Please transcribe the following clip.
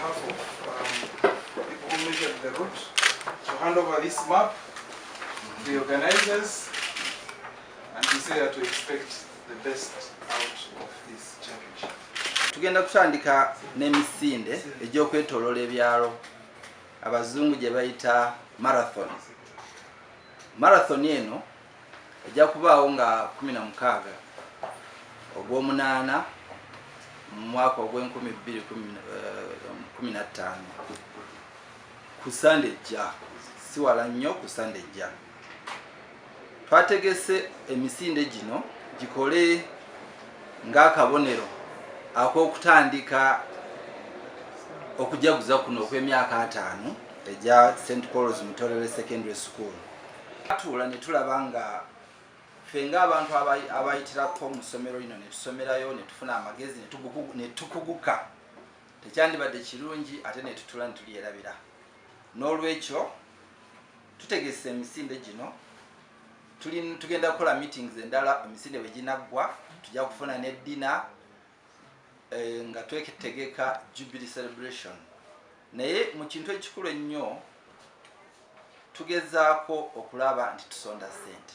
behalf of people who measured the route to hand over this map to the organizers and to say that we expect the best out of this championship. Tugenda kutandika n'emisinde egy'okwetoloola ebyalo, abazungu gye bayita marathon. Marathon eno ejja kubaawo nga 16 ogw'omunaana mu mwaka ogw'e 2015, ku Sande ejja, si wala nnyo. Ku Sande ejja twategese emisinde gino gikole ng'akabonero ak'okutandika okujaguza kuno okw'emyaka 50 egya St Paul's Mutorere Secondary School. Tuula ne tulaba nga ffe ng'abantu abayitirako mu ssomero lino ne tusomerayo ne tufuna amagezi ne tukuguka, tekyandibadde kirungi ate ne tutula ne tulyerabira. N'olwekyo tutegese emisinde gino. Tugenda kukola meetings endala emisinde bwe ginaggwa. Tujja kufuna ne dinner nga twetegeka jubilee celebration. Naye mu kintu ekikulu ennyo, tugezaako okulaba nti tusonda ssente.